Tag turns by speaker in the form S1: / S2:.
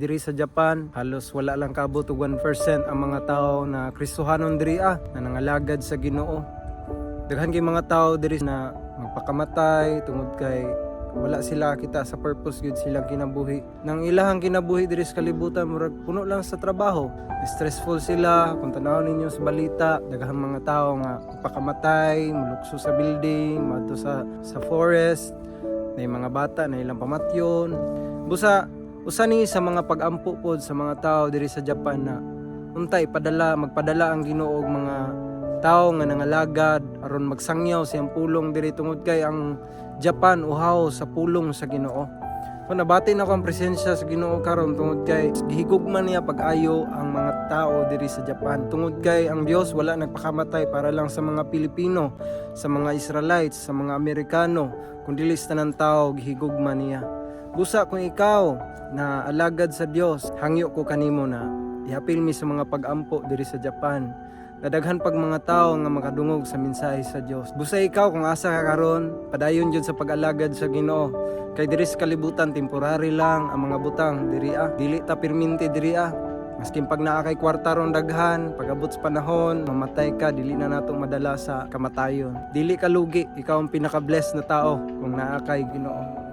S1: Diri sa Japan, halos wala lang kaabot og 1% ang mga tao na Kristohanon diri na nangalagad sa Ginoo. Daghan kay mga tao diri na magpakamatay tungod kay wala sila kita sa purpose gyud silang kinabuhi. Nang ilahang kinabuhi diri sa kalibutan, murag puno lang sa trabaho. Stressful sila. Kung tan-awon ninyo sa balita, daghang mga tao nga magpakamatay, mulukso sa building, moadto sa forest, na mga bata na ilang pamatyon. Busa usa ni sa mga pag-ampo pod sa mga tao diri sa Japan na untay padala magpadala ang Ginoo og mga tao nga nangalagad aron magsangyaw sa iyang pulong diri, tungod kay ang Japan uhaw sa pulong sa Ginoo. So nabati nako ang presensya sa Ginoo karon tungod kay gihigugma niya pag-ayo ang mga tao diri sa Japan. Tungod kay ang Dios wala nagpakamatay para lang sa mga Pilipino, sa mga Israelites, sa mga Amerikano, kundi sa tanan tao gihigugma niya. Busa kung ikaw na alagad sa Dios, hangyo ko kanimo na ihapil mi sa mga pag-ampo diri sa Japan, na daghan pag mga tao nga makadungog sa mensahe sa Dios. Busa ikaw kung asa ka karon, padayon jud sa pag-alagad sa Ginoo. Kay diri sa kalibutan, temporary lang ang mga butang diri ah. Dili ta perminente diri ah. Maskin pag naa kay kwarta ron daghan, pag-abot sa panahon, mamatay ka, dili na nato madala sa kamatayon. Dili ka lugi, ikaw ang pinaka-blessed na tao kung naa kay Ginoo.